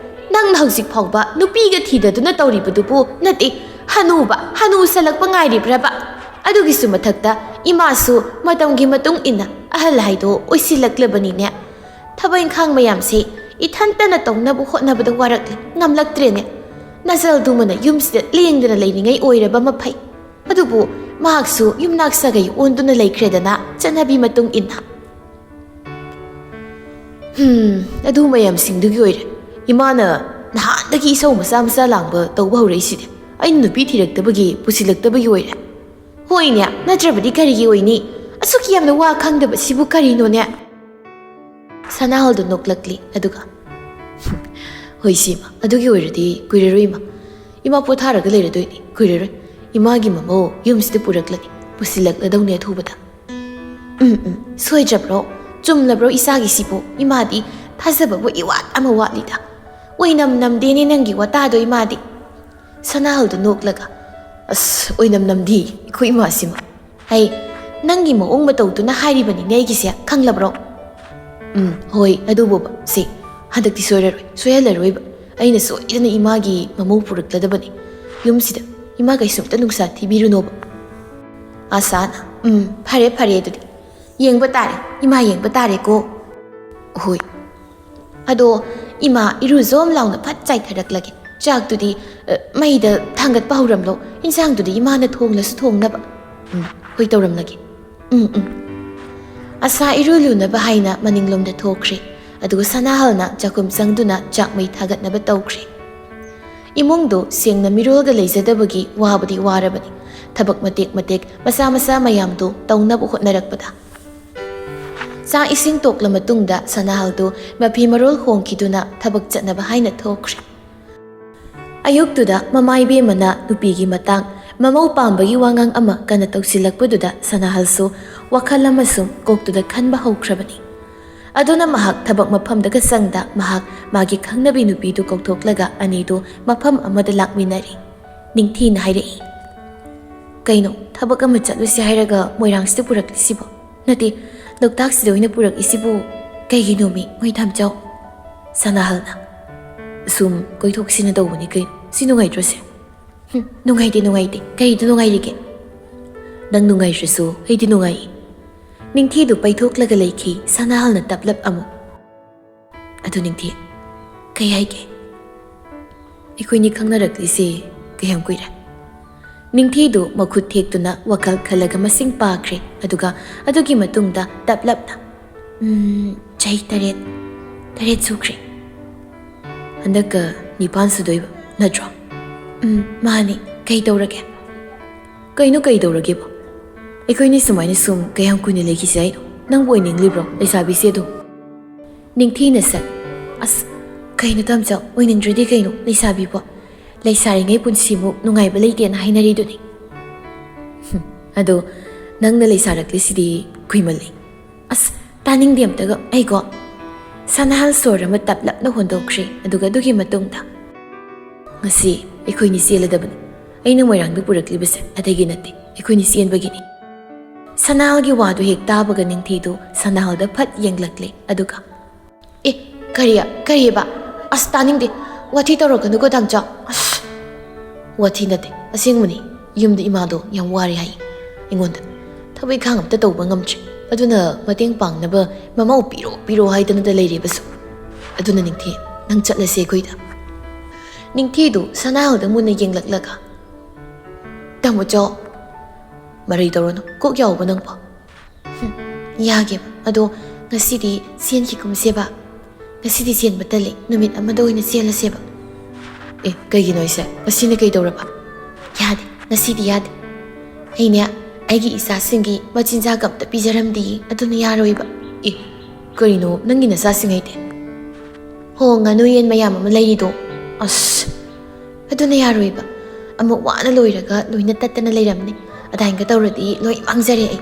ꯅꯪꯅ ꯍꯧꯖꯤꯛ ꯐꯥꯎꯕ ꯅꯨꯄꯤꯒ ꯊꯤꯗꯗꯨꯅ ꯇꯧꯔꯤꯕꯗꯨꯕꯨ ꯅꯠꯇꯦ, ꯍꯅꯨꯕ, ꯍꯅꯨꯁꯜꯂꯛꯄ ꯉꯥꯏꯔꯤꯕ꯭ꯔꯕ? ꯑꯗꯨꯒꯤꯁꯨ ꯃꯊꯛꯇ ꯏꯃꯥꯁꯨ ꯃꯇꯝꯒꯤ ꯃꯇꯨꯡ ꯏꯟꯅ ꯑꯍꯜ ꯍꯥꯏꯗꯣ ꯑꯣꯏꯁꯤꯜꯂꯛꯂꯕꯅꯤꯅꯦ꯫ ꯊꯕꯛ ꯏꯪꯈꯥꯡ ꯃꯌꯥꯝꯁꯦ ꯏꯊꯟꯇꯅ ꯇꯧꯅꯕ ꯍꯣꯠꯅꯕꯗ ꯋꯥꯔꯛꯂꯦ, ꯉꯝꯂꯛꯇ꯭ꯔꯦꯅꯦ꯫ ꯅꯆꯜꯗꯨꯃꯅ ꯌꯨꯝꯁꯤꯗ ꯂꯦꯡꯗꯅ ꯂꯩꯔꯤꯉꯩ ꯑꯣꯏꯔꯕ ꯃꯐꯩ꯫ ꯑꯗꯨꯕꯨ ꯃꯍꯥꯛꯁꯨ ꯌꯨꯝꯅꯥꯛ ꯁꯥꯒꯩ ꯑꯣꯟꯗꯨꯅ ꯂꯩꯈ꯭ꯔꯦꯗꯅ, ꯆꯠꯅꯕꯤ ꯃꯇꯨꯡ ꯏꯟꯅ꯫ ꯍꯝ, ꯑꯗꯨ ꯃꯌꯥꯝꯁꯤꯡꯗꯨꯒꯤ ꯑꯣꯏꯔꯦ ꯏꯃꯥꯅ ꯅꯍꯥꯟꯗꯒꯤ ꯏꯁꯧ ꯃꯆꯥ ꯃꯆꯥ ꯂꯥꯡꯕ ꯇꯧꯕ ꯍꯧꯔꯛꯏꯁꯤꯗꯤ꯫ ꯑꯩꯅ ꯅꯨꯄꯤ ꯊꯤꯔꯛꯇꯕꯒꯤ, ꯄꯨꯁꯤꯜꯂꯛꯇꯕꯒꯤ ꯑꯣꯏꯔꯦ꯫ ꯍꯣꯏꯅꯦ, ꯅꯠꯇ꯭ꯔꯕꯗꯤ ꯀꯔꯤꯒꯤ ꯑꯣꯏꯅꯤ? ꯑꯁꯨꯛ ꯌꯥꯝꯅ ꯋꯥ ꯈꯪꯗꯕ ꯁꯤꯕꯨ ꯀꯔꯤꯅꯣꯅꯦ? ꯁꯅꯥꯍꯜꯗꯨ ꯅꯣꯛꯂꯛꯂꯤ, ꯑꯗꯨꯒ, "ꯍꯣꯏ, ꯁꯤꯃ, ꯑꯗꯨꯒꯤ ꯑꯣꯏꯔꯗꯤ ꯀꯨꯏꯔꯔꯣꯏ, ꯏꯃꯥ꯫ ꯏꯃꯥ ꯄꯣꯊꯥꯔꯒ ꯂꯩꯔꯗꯣꯏꯅꯤ, ꯀꯨꯏꯔꯔꯣꯏ꯫ ꯏꯃꯥꯒꯤ ꯃꯃꯧ ꯌꯨꯝꯁꯤꯗ ꯄꯨꯔꯛꯂꯅꯤ, ꯄꯨꯁꯤꯜꯂꯛꯂꯗꯧꯅꯤ ꯑꯊꯨꯕꯗ꯫" "ꯎꯝ, ꯎꯝ, ꯁꯣꯏꯗ꯭ꯔꯕ꯭ꯔꯣ? ꯆꯨꯝꯂꯕ꯭ꯔꯣ ꯏꯆꯥꯒꯤꯁꯤꯕꯨ? ꯏꯃꯥꯗꯤ ꯊꯥꯖꯕꯕꯨ ꯏꯋꯥꯠ ꯑꯃ ꯋꯥꯠꯂꯤꯗ꯫ ꯑꯣꯏꯅꯝ ꯅꯝꯗꯦꯅꯦ ꯅꯪꯒꯤ ꯋꯥꯇꯥꯗꯣ, ꯏꯃꯥꯗꯤ꯫" ꯁꯅꯥꯍꯜꯗꯨ ꯅꯣꯛꯂꯒ, "ꯑꯁ, ꯑꯣꯏꯅꯝ ꯅꯝꯗꯤ ꯑꯩꯈꯣꯏ ꯏꯃꯥꯁꯤꯃ꯫ ꯍꯩ, ꯅꯪꯒꯤ ꯃꯑꯣꯡ ꯃꯇꯧꯗꯨꯅ ꯍꯥꯏꯔꯤꯕꯅꯤꯅꯦ ꯑꯩꯒꯤꯁꯦ, ꯈꯪꯂꯕ꯭ꯔꯣ?" "ꯎꯝ, ꯍꯣꯏ, ꯑꯗꯨꯕꯨꯕ, ꯁꯦ, ꯍꯟꯗꯛꯇꯤ ꯁꯣꯏꯔꯔꯣꯏ, ꯁꯣꯏꯍꯜꯂꯔꯣꯏꯕ꯫ ꯑꯩꯅ ꯁꯣꯏꯗꯅ ꯏꯃꯥꯒꯤ ꯃꯃꯧ ꯄꯨꯔꯛꯂꯗꯕꯅꯤ ꯌꯨꯝꯁꯤꯗ꯫ ꯏꯃꯥ ꯀꯩꯁꯨꯝꯇ ꯅꯨꯡꯁꯥ ꯊꯤꯕꯤꯔꯨꯅꯣꯕ꯫" ꯑꯁꯥꯅ, "ꯎꯝ, ꯐꯔꯦ, ꯐꯔꯦ, ꯑꯗꯨꯗꯤ ꯌꯦꯡꯕ ꯇꯥꯔꯦ, ꯏꯃꯥ ꯌꯦꯡꯕ ꯇꯥꯔꯦꯀꯣ꯫" "ꯍꯣꯏ꯫" "ꯑꯗꯣ ꯏꯃꯥ, ꯏꯔꯨꯖꯣꯝ ꯂꯥꯎꯅ ꯐꯠ ꯆꯥꯏꯊꯔꯛꯂꯒꯦ꯫ ꯆꯥꯛꯇꯨꯗꯤ, ꯑ, ꯃꯩꯗ ꯊꯥꯡꯒꯠꯄ ꯍꯧꯔꯝꯂꯣ꯫ ꯏꯟꯁꯥꯡꯗꯨꯗꯤ ꯏꯃꯥꯅ ꯊꯣꯡꯂꯁꯨ ꯊꯣꯡꯅꯕ꯫" "ꯎꯝ, ꯍꯣꯏ, ꯇꯧꯔꯝꯂꯒꯦ꯫ ꯎꯝ, ꯎꯝ꯫" ꯑꯁꯥ ꯏꯔꯨ ꯂꯨꯅꯕ ꯍꯥꯏꯅ ꯃꯅꯤꯡꯂꯣꯝꯗ ꯊꯣꯛꯈ꯭ꯔꯦ꯫ ꯑꯗꯨꯒ ꯁꯅꯥꯍꯜꯅ ꯆꯥꯛꯈꯨꯝ ꯆꯪꯗꯨꯅ ꯆꯥꯛ ꯃꯩ ꯊꯥꯒꯠꯅꯕ ꯇꯧꯈ꯭ꯔꯦ꯫ ꯏꯃꯨꯡꯗꯨ ꯁꯦꯡꯅ ꯃꯤꯔꯣꯜꯒ ꯂꯩꯖꯗꯕꯒꯤ ꯋꯥꯕꯗꯤ ꯋꯥꯔꯕꯅꯤ꯫ ꯊꯕꯛ ꯃꯇꯦꯛ ꯃꯇꯦꯛ, ꯃꯆꯥ ꯃꯆꯥ ꯃꯌꯥꯝꯗꯨ ꯇꯧꯅꯕ ꯍꯣꯠꯅꯔꯛꯄꯗ꯫ ꯆꯥꯛ ꯏꯁꯤꯡ ꯇꯣꯛꯂ ꯃꯇꯨꯡꯗ ꯁꯅꯥꯍꯜꯗꯨ ꯃꯐꯤ ꯃꯔꯣꯜ ꯍꯣꯡꯈꯤꯗꯨꯅ ꯊꯕꯛ ꯆꯠꯅꯕ ꯍꯥꯏꯅ ꯊꯣꯛꯈ꯭ꯔꯦ꯫ ꯑꯌꯨꯛꯇꯨꯗ ꯃꯃꯥ ꯏꯕꯦꯝꯃꯅ ꯅꯨꯄꯤꯒꯤ ꯃꯇꯥꯡ ꯃꯃꯧ ꯄꯥꯝꯕꯒꯤ ꯋꯥꯉꯥꯡ ꯑꯃ ꯀꯟꯅ ꯇꯧꯁꯤꯜꯂꯛꯄꯗꯨꯗ ꯁꯅꯥꯍꯜꯁꯨ ꯋꯥꯈꯜ ꯑꯃꯁꯨꯝ ꯀꯣꯛꯇꯨꯗ ꯈꯟꯕ ꯍꯧꯈ꯭ꯔꯕꯅꯤ꯫ ꯑꯗꯨꯅ ꯃꯍꯥꯛ ꯊꯕꯛ ꯃꯐꯝꯗꯒ ꯆꯪꯗ ꯃꯍꯥꯛ ꯃꯥꯒꯤ ꯈꯪꯅꯕꯤ ꯅꯨꯄꯤꯗꯨ ꯀꯧꯊꯣꯛꯂꯒ ꯑꯅꯤꯗꯨ ꯃꯐꯝ ꯑꯃꯗ ꯂꯥꯛꯃꯤꯟꯅꯔꯤ꯫ ꯅꯤꯡꯊꯤꯅ ꯍꯥꯏꯔꯛꯏ꯫ "ꯀꯩꯅꯣ, ꯊꯕꯛ ꯑꯃ ꯆꯠꯂꯨꯁꯦ ꯍꯥꯏꯔꯒ ꯃꯣꯏꯔꯥꯡꯁꯤꯗ ꯄꯨꯔꯛꯂꯤꯁꯤꯕꯣ? ꯅꯠꯇꯦ, ꯂꯣꯛꯇꯥꯛꯁꯤꯗ ꯑꯣꯏꯅ ꯄꯨꯔꯛꯏꯁꯤꯕꯨ ꯀꯩꯒꯤꯅꯣꯃꯤ, ꯃꯣꯏ ꯊꯝꯆꯧ?" ꯁꯅꯥꯍꯜꯅ꯫ "ꯁꯨꯝ ꯀꯣꯏꯊꯣꯛꯁꯤꯅ ꯇꯧꯕꯅꯤ ꯀꯩꯅꯣ꯫ ꯁꯤ ꯅꯨꯡꯉꯥꯏꯇ꯭ꯔꯣꯁꯦ?" "ꯍꯨꯝ, ꯅꯨꯡꯉꯥꯏꯇꯦ, ꯅꯨꯡꯉꯥꯏꯇꯦ꯫ ꯀꯩꯗ ꯅꯨꯡꯉꯥꯏꯔꯤꯒꯦ?" "ꯅꯪ ꯅꯨꯡꯉꯥꯏꯔꯁꯨ ꯑꯩꯗꯤ ꯅꯨꯡꯉꯥꯏ꯫" ꯅꯤꯡꯊꯤꯗꯨ ꯄꯩꯊꯣꯛꯂꯒ ꯂꯩꯈꯤ ꯁꯅꯥꯍꯜꯅ ꯇꯞꯂꯞ ꯑꯃꯨꯛ꯫ "ꯑꯗꯨ ꯅꯤꯡꯊꯤ, ꯀꯩ ꯍꯥꯏꯒꯦ? ꯑꯩꯈꯣꯏꯅꯤ ꯈꯪꯅꯔꯛꯂꯤꯁꯦ ꯀꯌꯥꯝ ꯀꯨꯏꯔꯦ?" ꯅꯤꯡꯊꯤꯗꯨ ꯃꯈꯨꯠ ꯊꯦꯛꯇꯨꯅ ꯋꯥꯈꯜ ꯈꯜꯂꯒ ꯃꯁꯤꯡ ꯄꯥꯈ꯭ꯔꯦ꯫ ꯑꯗꯨꯒ ꯑꯗꯨꯒꯤ ꯃꯇꯨꯡꯗ ꯇꯞꯂꯞꯅ, "ꯎꯝ, ꯆꯍꯤ ꯇꯔꯦꯠ, ꯇꯔꯦꯠ ꯁꯨꯈ꯭ꯔꯦ꯫" "ꯍꯟꯗꯛꯀ ꯅꯤꯄꯥꯟ ꯁꯨꯗꯣꯏꯕ ꯅꯠꯇ꯭ꯔꯣ?" "ꯎꯝ, ꯃꯥꯅꯤ꯫ ꯀꯩ ꯇꯧꯔꯒꯦ?" "ꯀꯩꯅꯣ ꯀꯩ ꯇꯧꯔꯒꯦꯕꯣ? ꯑꯩꯈꯣꯏꯅꯤ ꯁꯨꯃꯥꯏꯅ ꯁꯨꯝ ꯀꯌꯥꯝ ꯀꯨꯏꯅ ꯂꯩꯈꯤꯁꯦ ꯍꯥꯏꯅꯣ? ꯅꯪꯕꯨ ꯑꯣꯏꯅꯤꯡꯂꯤꯕ꯭ꯔꯣ ꯂꯩꯁꯥꯕꯤꯁꯦ ꯑꯗꯨꯝ?" ꯅꯤꯡꯊꯤꯅ ꯁꯛ꯫ "ꯑꯁ, ꯀꯩꯅꯣ ꯇꯝꯆꯧ, ꯑꯣꯏꯅꯤꯡꯗ꯭ꯔꯗꯤ ꯀꯩꯅꯣ ꯂꯩꯁꯥꯕꯤꯕꯣ? ꯂꯩꯁꯥꯔꯤꯉꯩ ꯄꯨꯟꯁꯤꯃꯨꯛ ꯅꯨꯡꯉꯥꯏꯕ ꯂꯩꯇꯦꯅ ꯍꯥꯏꯅꯔꯤꯗꯨꯅꯤ꯫" "ꯍꯨꯝ, ꯑꯗꯣ ꯅꯪꯅ ꯂꯩꯁꯥꯔꯛꯂꯤꯁꯤꯗꯤ ꯀꯨꯏꯃꯜꯂꯦ꯫" "ꯑꯁ, ꯇꯥꯅꯤꯡꯗꯦ ꯑꯝꯇꯒ ꯑꯩꯀꯣ꯫" ꯁꯅꯥꯍꯜ ꯁꯣꯔ ꯑꯃ ꯇꯞꯂꯞꯅ ꯍꯣꯟꯗꯣꯛꯈ꯭ꯔꯦ꯫ ꯑꯗꯨꯒ ꯑꯗꯨꯒꯤ ꯃꯇꯨꯡꯗ, "ꯉꯁꯤ ꯑꯩꯈꯣꯏꯅꯤ ꯆꯦꯜꯂꯗꯕꯅꯤ꯫ ꯑꯩꯅ ꯃꯣꯏꯔꯥꯡꯗ ꯄꯨꯔꯛꯂꯤꯕꯁꯦ ꯑꯇꯩꯒꯤ ꯅꯠꯇꯦ, ꯑꯩꯈꯣꯏꯅꯤ ꯆꯦꯟꯕꯒꯤꯅꯤ꯫" ꯁꯅꯥꯍꯜꯒꯤ ꯋꯥꯗꯨ ꯍꯦꯛ ꯇꯥꯕꯒ ꯅꯤꯡꯊꯤꯗꯨ ꯁꯅꯥꯍꯜꯗ ꯐꯠ ꯌꯦꯡꯂꯛꯂꯦ꯫ ꯑꯗꯨꯒ, "ꯑꯦ, ꯀꯔꯤ? ꯀꯔꯤꯑꯕ? ꯑꯁ, ꯇꯥꯅꯤꯡꯗꯦ꯫ ꯋꯥꯊꯤ ꯇꯧꯔꯛꯀꯅꯨꯀꯣ, ꯇꯥꯝꯆꯥ꯫" "ꯑꯁ, ꯋꯥꯊꯤ ꯅꯠꯇꯦ, ꯑꯁꯦꯡꯕꯅꯤ꯫ ꯌꯨꯝꯗ ꯏꯃꯥꯗꯣ ꯌꯥꯝ ꯋꯥꯔꯦ ꯍꯥꯏ꯫ ꯑꯩꯉꯣꯟꯗ ꯊꯕꯛ ꯏꯪꯈꯥꯡ ꯑꯝꯇ ꯇꯧꯕ ꯉꯝꯗ꯭ꯔꯦ꯫ ꯑꯗꯨꯅ ꯃꯇꯦꯡ ꯄꯥꯡꯅꯕ ꯃꯃꯧ ꯄꯤꯔꯣ, ꯄꯤꯔꯣ ꯍꯥꯏꯗꯅꯗ ꯂꯩꯔꯦꯕꯁꯨ꯫ ꯑꯗꯨꯅ ꯅꯤꯡꯊꯤ, ꯅꯪ ꯆꯠꯂꯁꯦ ꯑꯩꯈꯣꯏꯗ꯫" ꯅꯤꯡꯊꯤꯗꯨ ꯁꯅꯥꯍꯜꯗ ꯃꯨꯟꯅ ꯌꯦꯡꯂꯛꯂꯒ, "ꯇꯥꯃꯣꯆꯧ, ꯃꯔꯩ ꯇꯧꯔꯨꯅꯨ, ꯀꯣꯛ ꯌꯥꯎꯕ ꯅꯪꯕꯣ?" "ꯍꯨꯝ, ꯌꯥꯒꯦꯕ꯫ ꯑꯗꯣ ꯉꯁꯤꯗꯤ ꯆꯦꯟꯈꯤꯒꯨꯝꯁꯦꯕ꯫ ꯉꯁꯤꯗꯤ ꯆꯦꯟꯕ ꯇꯜꯂꯤ, ꯅꯨꯃꯤꯠ ꯑꯃꯗ ꯑꯣꯏꯅ ꯆꯦꯜꯂꯁꯦꯕ꯫" "ꯑꯦ, ꯀꯩꯒꯤꯅꯣ ꯍꯥꯏꯁꯦ? ꯉꯁꯤꯅ ꯀꯩ ꯇꯧꯔꯕ?" "ꯌꯥꯗꯦ, ꯉꯁꯤꯗꯤ ꯌꯥꯗꯦ꯫ ꯑꯩꯅꯦ, ꯑꯩꯒꯤ ꯏꯆꯥꯁꯤꯡꯒꯤ ꯃꯆꯤꯟꯖꯥꯛ ꯑꯝꯇ ꯄꯤꯖꯔꯝꯗꯤꯌꯦ, ꯑꯗꯨꯅ ꯌꯥꯔꯣꯏꯕ꯫" "ꯑꯦ, ꯀꯩꯅꯣ ꯅꯪꯒꯤ ꯅꯆꯥꯁꯤꯡ ꯍꯥꯏꯗꯤ?" "ꯍꯣ, ꯉꯥꯅꯨ ꯌꯦꯟ ꯃꯌꯥꯝ ꯑꯃ ꯂꯩꯔꯤꯗꯣ꯫" "ꯑꯁ, ꯑꯗꯨꯅ ꯌꯥꯔꯣꯏꯕ꯫ ꯑꯃꯨꯛ ꯋꯥꯅ ꯂꯣꯏꯔꯒ ꯂꯣꯏꯅ ꯇꯠꯇꯅ ꯂꯩꯔꯝꯅꯤ꯫ ꯑꯗꯥꯏꯅꯒ ꯇꯧꯔꯗꯤ ꯂꯣꯏ ꯃꯥꯡꯖꯔꯦ ꯑꯩ꯫"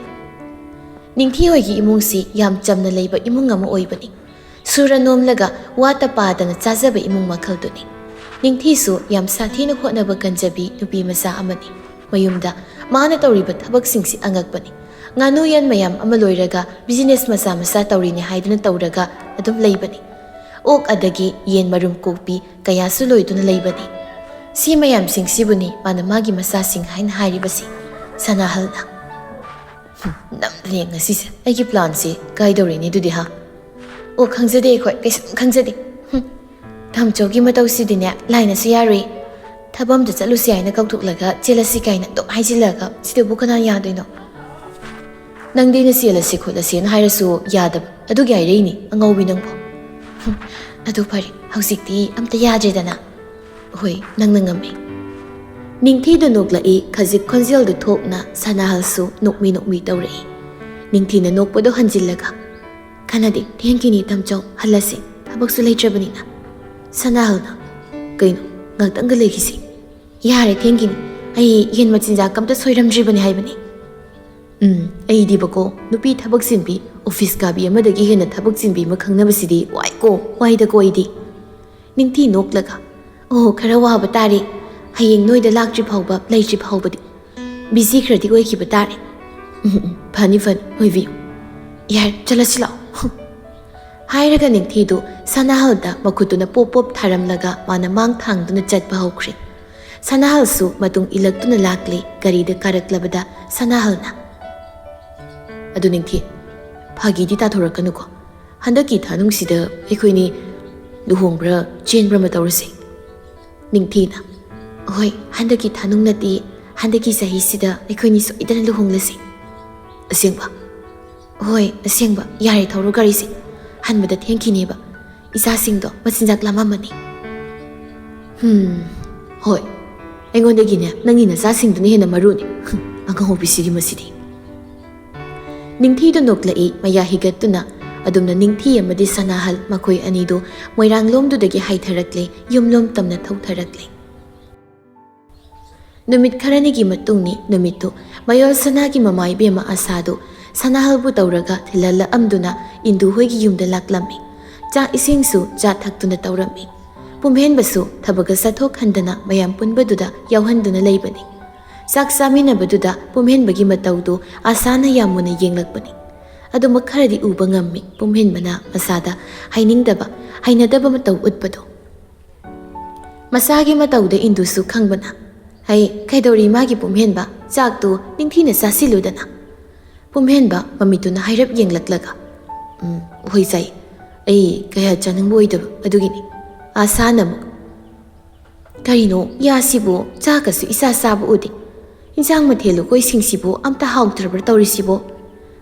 ꯅꯤꯡꯊꯤ ꯍꯣꯏꯒꯤ ꯏꯃꯨꯡꯁꯤ ꯌꯥꯝ ꯆꯝꯅ ꯂꯩꯕ ꯏꯃꯨꯡ ꯑꯃ ꯑꯣꯏꯕꯅꯤ꯫ ꯁꯨꯔ ꯅꯣꯝꯂꯒ ꯋꯥꯠꯇ ꯄꯥꯗꯅ ꯆꯥꯖꯕ ꯏꯃꯨꯡ ꯃꯈꯜꯗꯨꯅꯤ꯫ ꯅꯤꯡꯊꯤꯁꯨ ꯌꯥꯝ ꯁꯥꯊꯤꯅ ꯍꯣꯠꯅꯕ ꯀꯟꯖꯕꯤ ꯅꯨꯄꯤ ꯃꯆꯥ ꯑꯃꯅꯤ꯫ ꯃꯌꯨꯝꯗ ꯃꯥꯅ ꯇꯧꯔꯤꯕ ꯊꯕꯛꯁꯤꯡꯁꯤ ꯑꯉꯛꯄꯅꯤ꯫ ꯉꯥꯅꯨ ꯌꯦꯟ ꯃꯌꯥꯝ ꯑꯃ ꯂꯣꯏꯔꯒ business ꯃꯆꯥ ꯃꯆꯥ ꯇꯧꯔꯤꯅꯦ ꯍꯥꯏꯗꯨꯅ ꯇꯧꯔꯒ ꯑꯗꯨꯝ ꯂꯩꯕꯅꯤ꯫ ꯑꯣꯛ ꯑꯗꯒꯤ ꯌꯦꯟ ꯃꯔꯨꯝ ꯀꯣꯛꯄꯤ ꯀꯌꯥꯁꯨ ꯂꯣꯏꯗꯨꯅ ꯂꯩꯕꯅꯤ꯫ ꯁꯤ ꯃꯌꯥꯝꯁꯤꯡꯁꯤꯕꯨꯅꯤ ꯃꯥꯅ ꯃꯥꯒꯤ ꯃꯆꯥꯁꯤꯡ ꯍꯥꯏꯅ ꯍꯥꯏꯔꯤꯕꯁꯤ꯫ ꯁꯅꯥꯍꯜꯅ, "ꯍꯨꯝ, ꯅꯝꯗꯅ ꯉꯁꯤꯁꯦ ꯑꯩꯒꯤ planꯁꯦ ꯀꯥꯏꯗꯧꯔꯤꯅꯦ ꯑꯗꯨꯗꯤ, ꯍꯥ?" "ꯑꯣ, ꯈꯪꯖꯗꯦ ꯑꯩꯈꯣꯏ, ꯀꯩꯁꯨꯝ ꯈꯪꯖꯗꯦ꯫ ꯍꯨꯝ, ꯇꯥꯝꯆꯧꯒꯤ ꯃꯇꯧꯁꯤꯗꯤꯅꯦ, ꯂꯥꯏꯅꯁꯨ ꯌꯥꯔꯣꯏ꯫ ꯊꯕꯛ ꯑꯝꯇ ꯆꯠꯂꯨꯁꯤ ꯍꯥꯏꯅ ꯀꯧꯊꯣꯛꯂꯒ ꯆꯦꯜꯂꯁꯤ ꯀꯥꯏꯅ ꯑꯗꯨꯝ ꯍꯥꯏꯖꯤꯜꯂꯒ ꯁꯤꯗꯕꯨ ꯀꯅꯥ ꯌꯥꯗꯣꯏꯅꯣ?" "ꯅꯪꯗꯤ ꯑꯩꯅ ꯆꯦꯜꯂꯁꯤ ꯈꯣꯠꯂꯁꯤꯅ ꯍꯥꯏꯔꯁꯨ ꯌꯥꯗꯕ, ꯑꯗꯨꯒꯤ ꯍꯥꯏꯔꯛꯏꯅꯤ ꯑꯉꯥꯎꯕꯤ ꯅꯪꯕꯣ꯫ ꯍꯨꯝ, ꯑꯗꯨ ꯐꯔꯦ, ꯍꯧꯖꯤꯛꯇꯤ ꯑꯝꯇ ꯌꯥꯗ꯭ꯔꯦꯗꯅ꯫ ꯍꯣꯏ, ꯅꯪꯅ ꯉꯝꯃꯦ꯫" ꯅꯤꯡꯊꯤꯗꯨ ꯅꯣꯛꯂꯛꯏ, ꯈꯖꯤꯛ ꯈꯣꯟꯖꯦꯜꯗꯨ ꯊꯣꯛꯅ ꯁꯅꯥꯍꯜꯁꯨ ꯅꯣꯛꯃꯤ ꯅꯣꯛꯃꯤ ꯇꯧꯔꯛꯏ꯫ ꯅꯤꯡꯊꯤꯅ ꯅꯣꯛꯄꯗꯣ ꯍꯟꯖꯤꯜꯂꯒ, "ꯀꯥꯟꯅꯗꯦ, ꯊꯦꯡꯈꯤꯅꯤ ꯇꯥꯝꯆꯧ, ꯍꯜꯂꯁꯤ, ꯊꯕꯛꯁꯨ ꯂꯩꯇ꯭ꯔꯕꯅꯤꯅ꯫" ꯁꯅꯥꯍꯜꯅ, "ꯀꯩꯅꯣ, ꯉꯥꯛꯇꯪꯒ ꯂꯩꯈꯤꯁꯤ꯫" "ꯌꯥꯔꯦ, ꯊꯦꯡꯈꯤꯅꯤ, ꯑꯩ ꯌꯦꯟ ꯃꯆꯤꯟꯖꯥꯛ ꯑꯝꯇ ꯁꯣꯏꯔꯝꯗ꯭ꯔꯤꯕꯅꯤ ꯍꯥꯏꯕꯅꯤ꯫" "ꯎꯝ, ꯑꯩꯗꯤꯕꯀꯣ, ꯅꯨꯄꯤ ꯊꯕꯛ ꯆꯤꯟꯕꯤ, ꯑꯣꯐꯤꯁ ꯀꯥꯕꯤ ꯑꯃꯗꯒꯤ ꯍꯦꯟꯅ ꯊꯕꯛ ꯆꯤꯟꯕꯤ ꯑꯃ ꯈꯪꯅꯕꯁꯤꯗꯤ ꯋꯥꯏꯀꯣ, ꯋꯥꯏꯗꯀꯣ ꯑꯩꯗꯤ꯫" ꯅꯤꯡꯊꯤ ꯅꯣꯛꯂꯒ, "ꯑꯣ, ꯈꯔ ꯋꯥꯕ ꯇꯥꯔꯦ꯫ ꯍꯌꯦꯡ ꯅꯣꯏꯗ ꯂꯥꯛꯇ꯭ꯔꯤ ꯐꯥꯎꯕ, ꯂꯩꯇ꯭ꯔꯤ ꯐꯥꯎꯕꯗꯤ ꯕꯤꯖꯤ ꯈꯔꯗꯤ ꯑꯣꯏꯈꯤꯕ ꯇꯥꯔꯦ꯫" "ꯎꯝ, ꯎꯝ, ꯐꯅꯤ, ꯐꯅꯤ, ꯑꯣꯏꯕꯤꯌꯨ꯫" "ꯌꯥꯔꯦ, ꯆꯠꯂꯁꯤ ꯂꯥꯛꯑꯣ꯫" ꯍꯥꯏꯔꯒ ꯅꯤꯡꯊꯤꯗꯨ ꯁꯅꯥꯍꯜꯗ ꯃꯈꯨꯠꯇꯨꯅ ꯄꯣꯞ ꯄꯣꯞ ꯊꯥꯔꯝꯂꯒ ꯃꯥꯅ ꯃꯥꯡ ꯊꯥꯡꯗꯨꯅ ꯆꯠꯄ ꯍꯧꯈ꯭ꯔꯦ꯫ ꯁꯅꯥꯍꯜꯁꯨ ꯃꯇꯨꯡ ꯏꯜꯂꯛꯇꯨꯅ ꯂꯥꯛꯂꯦ꯫ ꯒꯥꯔꯤꯗ ꯀꯥꯔꯛꯂꯕꯗ ꯁꯅꯥꯍꯜꯅ, "ꯑꯗꯨ ꯅꯤꯡꯊꯤ, ꯐꯥꯒꯤꯗꯤ ꯇꯥꯊꯣꯔꯛꯀꯅꯨꯀꯣ꯫ ꯍꯟꯗꯛꯀꯤ ꯊꯥꯅꯨꯡꯁꯤꯗ ꯑꯩꯈꯣꯏꯅꯤ ꯂꯨꯍꯣꯡꯕ꯭ꯔꯥ ꯆꯦꯟꯕ꯭ꯔꯥ ꯑꯃ ꯇꯧꯔꯁꯦ꯫" ꯅꯤꯡꯊꯤꯅ, "ꯍꯣꯏ, ꯍꯟꯗꯛꯀꯤ ꯊꯥꯅꯨꯡ ꯅꯠꯇꯦ, ꯍꯟꯗꯛꯀꯤ ꯆꯍꯤꯁꯤꯗ ꯑꯩꯈꯣꯏꯅꯤ ꯁꯣꯏꯗꯅ ꯂꯨꯍꯣꯡꯂꯁꯤ꯫" "ꯑꯁꯦꯡꯕ?" "ꯍꯣꯏ, ꯑꯁꯦꯡꯕ꯫ ꯌꯥꯔꯦ, ꯊꯧꯔꯣ ꯒꯥꯔꯤꯁꯦ, ꯍꯟꯕꯗ ꯊꯦꯡꯈꯤꯅꯦꯕ꯫ ꯏꯆꯥꯁꯤꯡꯗꯣ ꯃꯆꯤꯟꯖꯥꯛ ꯂꯥꯝꯃꯝꯃꯅꯤ꯫" "ꯍꯨꯝ, ꯍꯣꯏ, ꯑꯩꯉꯣꯟꯗꯒꯤꯅꯦ ꯅꯪꯒꯤ ꯅꯆꯥꯁꯤꯡꯗꯨꯅ ꯍꯦꯟꯅ ꯃꯔꯨꯅꯤ꯫" ꯍꯨꯝ, ꯑꯉꯥꯎꯕꯤꯁꯤꯗꯤ ꯃꯁꯤꯗꯤ꯫ ꯅꯤꯡꯊꯤꯗꯨ ꯅꯣꯛꯂꯛꯏ, ꯃꯌꯥ ꯍꯤꯒꯠꯇꯨꯅ꯫ ꯑꯗꯨꯝꯅ ꯅꯤꯡꯊꯤ ꯑꯃꯗꯤ ꯁꯅꯥꯍꯜ ꯃꯈꯣꯏ ꯑꯅꯤꯗꯨ ꯃꯣꯏꯔꯥꯡꯂꯣꯝꯗꯨꯗꯒꯤ ꯍꯥꯏꯊꯔꯛꯂꯦ, ꯌꯨꯝꯂꯣꯝ ꯇꯝꯅ ꯊꯧꯊꯔꯛꯂꯦ꯫ ꯅꯨꯃꯤꯠ ꯈꯔꯅꯤꯒꯤ ꯃꯇꯨꯡꯅꯤ꯫ ꯅꯨꯃꯤꯠꯇꯨ ꯃꯌꯣꯜ ꯁꯅꯥꯒꯤ ꯃꯃꯥ ꯏꯕꯦꯝꯃ ꯑꯁꯥꯗꯨ ꯁꯅꯥꯍꯜꯕꯨ ꯇꯧꯔꯒ ꯊꯤꯜꯍꯜꯂꯛꯑꯝꯗꯨꯅ ꯏꯟꯗꯨ ꯍꯣꯏꯒꯤ ꯌꯨꯝꯗ ꯂꯥꯛꯂꯝꯃꯤ꯫ ꯆꯥꯛ ꯏꯁꯤꯡꯁꯨ ꯆꯥ ꯊꯛꯇꯨꯅ ꯇꯧꯔꯝꯃꯤ꯫ ꯄꯨꯝꯍꯦꯟꯕꯁꯨ ꯊꯕꯛꯀ ꯆꯠꯊꯣꯛꯍꯟꯗꯅ ꯃꯌꯥꯝ ꯄꯨꯟꯕꯗꯨꯗ ꯌꯥꯎꯍꯟꯗꯨꯅ ꯂꯩꯕꯅꯤ꯫ ꯆꯥꯛ ꯆꯥꯃꯤꯟꯅꯕꯗꯨꯗ ꯄꯨꯝꯍꯦꯟꯕꯒꯤ ꯃꯇꯧꯗꯨ ꯑꯥꯁꯥꯅ ꯌꯥꯝ ꯃꯨꯟꯅ ꯌꯦꯡꯂꯛꯄꯅꯤ꯫ ꯑꯗꯨꯃꯛ ꯈꯔꯗꯤ ꯎꯕ ꯉꯝꯃꯤ ꯄꯨꯝꯍꯦꯟꯕꯅ ꯃꯁꯥꯗ ꯍꯩꯅꯤꯡꯗꯕ, ꯍꯩꯅꯗꯕ ꯃꯇꯧ ꯎꯠꯄꯗꯣ꯫ ꯃꯁꯥꯒꯤ ꯃꯇꯧꯗ ꯏꯟꯗꯨꯁꯨ ꯈꯪꯕꯅ, "ꯍꯩ, ꯀꯩꯗꯧꯔꯤ ꯃꯥꯒꯤ ꯄꯨꯝꯍꯦꯟꯕ? ꯆꯥꯛꯇꯨ ꯅꯤꯡꯊꯤꯅ ꯆꯥꯁꯤꯜꯂꯨꯗꯅ꯫" ꯄꯨꯝꯍꯦꯟꯕ ꯃꯃꯤꯠꯇꯨꯅ ꯍꯥꯏꯔꯞ ꯌꯦꯡꯂꯛꯂꯒ, "ꯎꯝ, ꯍꯣꯏ ꯆꯥꯏ꯫ ꯑꯩ ꯀꯌꯥ ꯆꯥꯅꯤꯡꯕ ꯑꯣꯏꯗꯕ ꯑꯗꯨꯒꯤꯅꯤ꯫" ꯑꯥꯁꯥꯅ ꯑꯃꯨꯛ, "ꯀꯔꯤꯅꯣ ꯌꯥꯁꯤꯕꯨ ꯆꯥꯒꯁꯨ ꯏꯆꯥ ꯆꯥꯕ ꯎꯗꯦ꯫ ꯏꯟꯁꯥꯡ ꯃꯊꯦꯜ ꯂꯨꯀꯣꯏꯁꯤꯡꯁꯤꯕꯨ ꯑꯝꯇ ꯍꯥꯎꯇ꯭ꯔꯕ꯭ꯔꯥ ꯇꯧꯔꯤꯁꯤꯕꯣ?"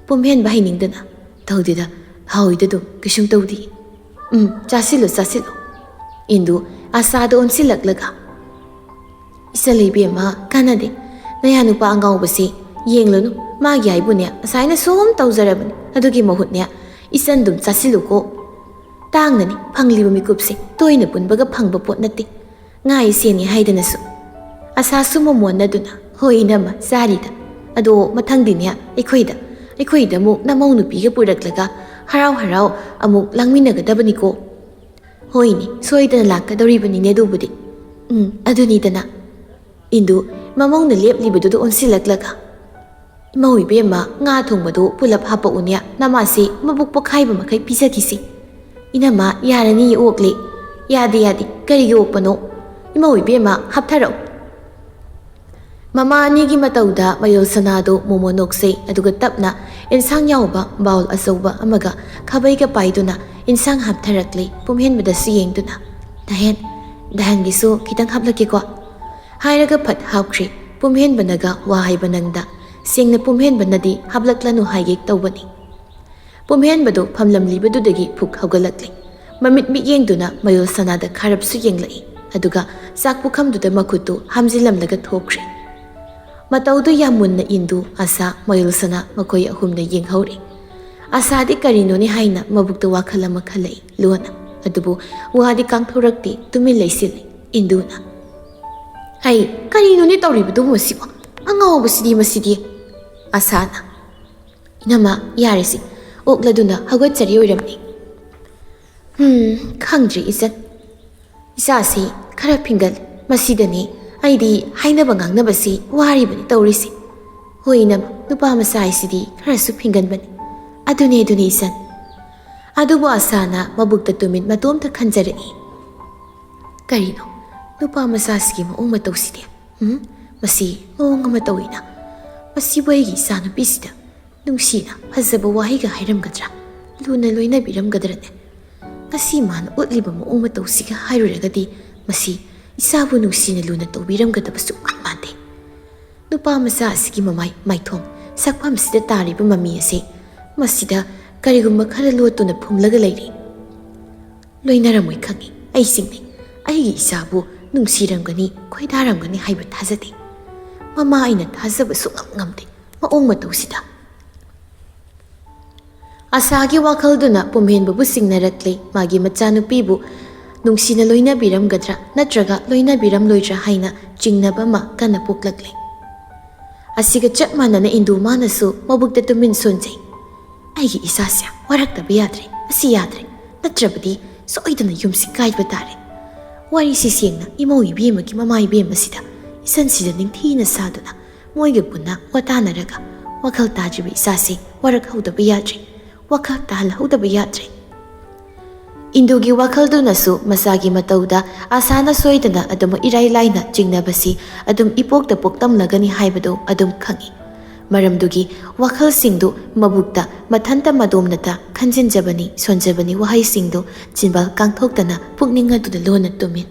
ꯄꯨꯝꯍꯦꯟꯕ ꯍꯩꯅꯤꯡꯗꯅ, "ꯇꯧꯗꯦꯗ, ꯍꯥꯎꯏꯗ ꯑꯗꯨꯝ, ꯀꯩꯁꯨꯝ ꯇꯧꯗꯦ꯫ ꯎꯝ, ꯆꯥꯁꯤꯜꯂꯨ, ꯆꯥꯁꯤꯜꯂꯨ꯫" ꯏꯟꯗꯨ ꯑꯥꯁꯥꯗ ꯑꯣꯟꯁꯤꯜꯂꯛꯂꯒ, "ꯏꯆꯜ ꯏꯕꯦꯝꯃ, ꯀꯥꯟꯅꯗꯦ꯫ ꯅꯌꯥ ꯅꯨꯄꯥ ꯑꯉꯥꯎꯕꯁꯤ ꯌꯦꯡꯂꯨꯅꯨ, ꯃꯥꯒꯤ ꯍꯥꯏꯕꯨꯅꯦ ꯑꯁꯥꯏꯅ ꯁꯨꯝ ꯇꯧꯖꯔꯕꯅꯤ꯫ ꯑꯗꯨꯒꯤ ꯃꯍꯨꯠꯅꯦ ꯏꯆꯟꯗꯨꯝ ꯆꯥꯁꯤꯜꯂꯨꯀꯣ꯫ ꯇꯥꯡꯅꯅꯤ ꯐꯪꯂꯤꯕ ꯃꯤꯀꯨꯞꯁꯦ, ꯇꯣꯏꯅ ꯄꯨꯟꯕꯒ ꯐꯪꯕ ꯄꯣꯠ ꯅꯠꯇꯦ꯫ ꯉꯥ ꯏꯆꯦꯅꯤ ꯍꯥꯏꯗꯅꯁꯨ꯫" ꯑꯥꯁꯥꯁꯨ ꯃꯣꯃꯣꯟꯅꯗꯨꯅ, "ꯍꯣꯏ ꯏꯅꯝꯃ, ꯆꯥꯔꯤꯗ꯫ ꯑꯗꯣ ꯃꯊꯪꯗꯤꯅꯦ ꯑꯩꯈꯣꯏꯗ, ꯑꯩꯈꯣꯏꯗ ꯑꯃꯨꯛ ꯅꯃꯧ ꯅꯨꯄꯤꯒ ꯄꯨꯔꯛꯂꯒ ꯍꯔꯥꯎ ꯍꯔꯥꯎ ꯑꯃꯨꯛ ꯂꯥꯡꯃꯤꯟꯅꯒꯗꯕꯅꯤꯀꯣ꯫" "ꯍꯣꯏꯅꯦ, ꯁꯣꯏꯗꯅ ꯂꯥꯛꯀꯗꯧꯔꯤꯕꯅꯤꯅꯦ ꯑꯗꯨꯕꯨꯗꯤ꯫ ꯎꯝ, ꯑꯗꯨꯅꯤꯗꯅ꯫" ꯏꯟꯗꯨ ꯃꯃꯧꯅ ꯂꯦꯞꯂꯤꯕꯗꯨꯗ ꯑꯣꯟꯁꯤꯜꯂꯛꯂꯒ, "ꯏꯃꯧ ꯏꯕꯦꯝꯃ, ꯉꯥ ꯊꯣꯡꯕꯗꯨ ꯄꯨꯂꯞ ꯍꯥꯞꯄꯛꯎꯅꯦ, ꯅꯃꯥꯁꯤ ꯃꯕꯨꯛ ꯄꯣꯛꯈꯥꯏꯕ ꯃꯈꯩ ꯄꯤꯖꯈꯤꯁꯤ꯫" "ꯏꯅꯝꯃ, ꯌꯥꯔꯅꯤ, ꯑꯣꯛꯂꯦ꯫" "ꯌꯥꯗꯦ, ꯌꯥꯗꯦ, ꯀꯔꯤꯒꯤ ꯑꯣꯛꯄꯅꯣ? ꯏꯃꯧ ꯏꯕꯦꯝꯃ, ꯍꯥꯞꯊꯔꯛꯎ꯫" ꯃꯃꯥ ꯑꯅꯤꯒꯤ ꯃꯇꯧꯗ ꯃꯌꯣꯜ ꯁꯅꯥꯗꯨ ꯃꯣꯃꯣ ꯅꯣꯛꯆꯩ, ꯑꯗꯨꯒ ꯇꯞꯅ ꯏꯟꯁꯥꯡ ꯌꯥꯎꯕ ꯕꯥꯎꯜ ꯑꯆꯧꯕ ꯑꯃꯒ ꯈꯥꯕꯩꯒ ꯄꯥꯏꯗꯨꯅ ꯏꯟꯁꯥꯡ ꯍꯥꯞꯊꯔꯛꯂꯤ꯫ ꯄꯨꯝꯍꯦꯟꯕꯗꯁꯨ ꯌꯦꯡꯗꯨꯅ, "ꯗꯍꯦꯟ, ꯗꯍꯦꯟꯒꯤꯁꯨ ꯈꯤꯇꯪ ꯍꯥꯞꯂꯛꯀꯦꯀꯣ?" ꯍꯥꯏꯔꯒ ꯐꯠ ꯍꯥꯞꯈ꯭ꯔꯦ꯫ ꯄꯨꯝꯍꯦꯟꯕꯅꯒ ꯋꯥ ꯍꯥꯏꯕ ꯅꯪꯗ, ꯁꯦꯡꯅ ꯄꯨꯝꯍꯦꯟꯕꯅꯗꯤ ꯍꯥꯞꯂꯛꯂꯅꯨ ꯍꯥꯏꯒꯦ ꯇꯧꯕꯅꯤ꯫ ꯄꯨꯝꯍꯦꯟꯕꯗꯨ ꯐꯝꯂꯝꯂꯤꯕꯗꯨꯗꯒꯤ ꯐꯨꯛ ꯍꯧꯒꯠꯂꯛꯂꯦ꯫ ꯃꯃꯤꯠ ꯃꯤꯠꯌꯦꯡꯗꯨꯅ ꯃꯌꯣꯜ ꯁꯅꯥꯗ ꯈꯥꯔꯞꯁꯨ ꯌꯦꯡꯂꯛꯏ, ꯑꯗꯨꯒ ꯆꯥꯛ ꯄꯨꯈꯝꯗꯨꯗ ꯃꯈꯨꯠꯇꯨ ꯍꯥꯝꯖꯤꯜꯂꯝꯂꯒ ꯊꯣꯛꯈ꯭ꯔꯦ꯫ ꯃꯇꯧꯗꯨ ꯌꯥꯝ ꯃꯨꯟꯅ ꯏꯟꯗꯨ, ꯑꯥꯁꯥ, ꯃꯌꯣꯜ ꯁꯅꯥ ꯃꯈꯣꯏ ꯑꯍꯨꯝꯅ ꯌꯦꯡꯍꯧꯔꯦ꯫ ꯑꯥꯁꯥꯗꯤ ꯀꯔꯤꯅꯣꯅꯦ ꯍꯥꯏꯅ ꯃꯕꯨꯛꯇ ꯋꯥꯈꯜ ꯑꯃ ꯈꯜꯂꯛꯏ ꯂꯣꯟꯅ, ꯑꯗꯨꯕꯨ ꯋꯥꯗꯤ ꯀꯥꯡꯊꯣꯔꯛꯇꯦ, ꯇꯨꯃꯤꯟ ꯂꯩꯁꯤꯜꯂꯤ꯫ ꯏꯟꯗꯨꯅ, "ꯍꯩ, ꯀꯔꯤꯅꯣꯅꯦ ꯇꯧꯔꯤꯕꯗꯨꯕꯨ ꯃꯁꯤꯕꯨ? ꯑꯉꯥꯎꯕꯁꯤꯗꯤ ꯃꯁꯤꯗꯤ!" ꯑꯥꯁꯥꯅ, "ꯏꯅꯝꯃ, ꯌꯥꯔꯦꯁꯦ, ꯑꯣꯛꯂꯗꯨꯅ ꯍꯧꯒꯠꯆꯔꯤ ꯑꯣꯏꯔꯝꯅꯤ꯫" "ꯍꯝ, ꯈꯪꯗ꯭ꯔꯤ ꯏꯆꯟ꯫ ꯏꯆꯥꯁꯤ ꯈꯔ ꯐꯤꯡꯒꯜ, ꯃꯁꯤꯗꯅꯤ ꯑꯩꯗꯤ ꯍꯥꯏꯅꯕ ꯉꯥꯡꯅꯕꯁꯤ ꯋꯥꯔꯤꯕꯅꯤ ꯇꯧꯔꯤꯁꯤ꯫ ꯍꯣꯏ ꯏꯅꯝꯃ, ꯅꯨꯄꯥ ꯃꯆꯥ ꯍꯥꯏꯁꯤꯗꯤ ꯈꯔꯁꯨ ꯐꯤꯡꯒꯟꯕꯅꯤ꯫ ꯑꯗꯨꯅꯦ, ꯑꯗꯨꯅꯦ ꯏꯆꯟ꯫ ꯑꯗꯨꯕꯨ ꯑꯁꯥꯅ ꯃꯕꯨꯛꯇ ꯇꯨꯃꯤꯟ ꯃꯇꯣꯝꯇ ꯈꯟꯖꯔꯛꯏ꯫ ꯀꯔꯤꯅꯣ? ꯅꯨꯄꯥ ꯃꯆꯥꯁꯤꯒꯤ ꯃꯑꯣꯡ ꯃꯇꯧꯁꯤꯗꯤ? ꯎꯝ? ꯃꯁꯤ ꯃꯑꯣꯡ ꯑꯃ ꯇꯧꯏꯅ꯫ ꯃꯁꯤꯕꯨ ꯑꯩꯒꯤ ꯏꯆꯥꯅꯨꯄꯤꯁꯤꯗ ꯅꯨꯡꯁꯤꯅ ꯐꯖꯕ ꯋꯥꯍꯩꯒ ꯍꯥꯏꯔꯝꯒꯗ꯭ꯔꯥ? ꯂꯨꯅ ꯂꯣꯏꯅꯕꯤꯔꯝꯒꯗ꯭ꯔꯅꯦ? ꯉꯁꯤ ꯃꯥꯅ ꯎꯠꯂꯤꯕ ꯃꯑꯣꯡ ꯃꯇꯧꯁꯤꯒ ꯍꯥꯏꯔꯨꯔꯒꯗꯤ ꯃꯁꯤ ꯏꯆꯥꯕꯨ ꯅꯨꯡꯁꯤꯅ ꯂꯨꯅ ꯇꯧꯕꯤꯔꯝꯒꯗꯕ ꯁꯨꯛꯃꯥꯟ ꯃꯥꯟꯗꯦ꯫ ꯅꯨꯄꯥ ꯃꯆꯥ ꯑꯁꯤꯒꯤ ꯃꯃꯥꯏ ꯃꯥꯏꯊꯣꯡ ꯁꯛꯐꯝꯁꯤꯗ ꯇꯥꯔꯤꯕ ꯃꯃꯤ ꯑꯁꯤ ꯃꯁꯤꯗ ꯀꯔꯤꯒꯨꯝꯕ ꯈꯔ ꯂꯣꯠꯇꯨꯅ ꯐꯨꯝꯂꯒ ꯂꯩꯔꯤ꯫ ꯂꯣꯏꯅꯔꯝꯃꯣꯏ ꯈꯪꯏ꯫ ꯑꯩ ꯆꯤꯡꯅꯩ꯫ ꯑꯩꯒꯤ ꯏꯆꯥꯕꯨ ꯅꯨꯡꯁꯤꯔꯝꯒꯅꯤ, ꯈꯣꯏꯗꯥꯔꯝꯒꯅꯤ ꯍꯥꯏꯕ ꯊꯥꯖꯗꯦ꯫ ꯃꯃꯥ ꯑꯩꯅ ꯊꯥꯖꯕ ꯁꯨꯛꯉꯝ ꯉꯝꯗꯦ꯫ ꯃꯑꯣꯡ ꯃꯇꯧꯁꯤꯗ꯫ ꯑꯁꯥꯒꯤ ꯋꯥꯈꯜꯗꯨꯅ ꯄꯨꯝꯍꯦꯟꯕꯕꯨ ꯆꯤꯡꯅꯔꯛꯂꯦ꯫ ꯃꯥꯒꯤ ꯃꯆꯥꯅꯨꯄꯤꯕꯨ ꯅꯨꯡꯁꯤꯅ ꯂꯣꯏꯅꯕꯤꯔꯝꯒꯗ꯭ꯔꯥ ꯅꯠꯇ꯭ꯔꯒ ꯂꯣꯏꯅꯕꯤꯔꯝꯂꯣꯏꯗ꯭ꯔꯥ ꯍꯥꯏꯅ ꯆꯤꯡꯅꯕ ꯑꯃ ꯀꯟꯅ ꯄꯣꯛꯂꯛꯂꯦ꯫ ꯑꯁꯤꯒ ꯆꯞ ꯃꯥꯟꯅꯅ ꯏꯟꯗꯨ ꯃꯥꯅꯁꯨ ꯃꯕꯨꯛꯇ ꯇꯨꯃꯤꯟ ꯁꯣꯟꯖꯩ꯫ "ꯑꯩꯒꯤ ꯏꯆꯥꯁꯦ ꯋꯥꯔꯛꯇꯕ ꯌꯥꯗ꯭ꯔꯦ, ꯑꯁꯤ ꯌꯥꯗ꯭ꯔꯦ, ꯅꯠꯇ꯭ꯔꯕꯗꯤ ꯁꯣꯏꯗꯅ ꯌꯨꯝꯁꯤ ꯀꯥꯏꯕ ꯇꯥꯔꯦ꯫ ꯋꯥꯔꯤꯁꯤ ꯁꯦꯡꯅ ꯏꯃꯧ ꯏꯕꯦꯝꯃꯒꯤ ꯃꯃꯥ ꯏꯕꯦꯝꯃꯁꯤꯗ ꯏꯆꯟꯁꯤꯗ ꯅꯤꯡꯊꯤꯅ ꯁꯥꯗꯨꯅ ꯃꯣꯏꯒ ꯄꯨꯟꯅ ꯋꯥ ꯇꯥꯅꯔꯒ ꯋꯥꯈꯜ ꯇꯥꯗ꯭ꯔꯤꯕ ꯏꯆꯥꯁꯤ ꯋꯥꯔꯛꯍꯧꯗꯕ ꯌꯥꯗ꯭ꯔꯦ, ꯋꯥꯈꯜ ꯇꯥꯍꯜꯍꯧꯗꯕ ꯌꯥꯗ꯭ꯔꯦ"꯫ ꯏꯟꯗꯨꯒꯤ ꯋꯥꯈꯜꯗꯨꯅꯁꯨ ꯃꯆꯥꯒꯤ ꯃꯇꯧꯗ ꯑꯁꯥꯅ ꯁꯣꯏꯗꯅ ꯑꯗꯨꯃꯛ ꯏꯔꯥꯏ ꯂꯥꯏꯅ ꯆꯤꯡꯅꯕꯁꯤ ꯑꯗꯨꯝ ꯏꯄꯣꯛꯇ ꯄꯣꯛꯂꯝꯂꯒꯅꯤ ꯍꯥꯏꯕꯗꯨ ꯑꯗꯨꯝ ꯈꯪꯏ꯫ ꯃꯔꯝꯗꯨꯒꯤ ꯋꯥꯈꯜꯁꯤꯡꯗꯨ ꯃꯕꯨꯛꯇ ꯃꯊꯟꯇ ꯃꯗꯣꯝꯅꯇ ꯈꯟꯖꯤꯟꯖꯕꯅꯤ, ꯁꯣꯟꯖꯕꯅꯤ꯫ ꯋꯥꯍꯩꯁꯤꯡꯗꯨ ꯆꯤꯟꯕꯥꯜ ꯀꯥꯡꯊꯣꯛꯇꯅ ꯄꯨꯛꯅꯤꯡ ꯑꯗꯨꯗ ꯂꯣꯟꯅ ꯇꯨꯝꯃꯤ꯫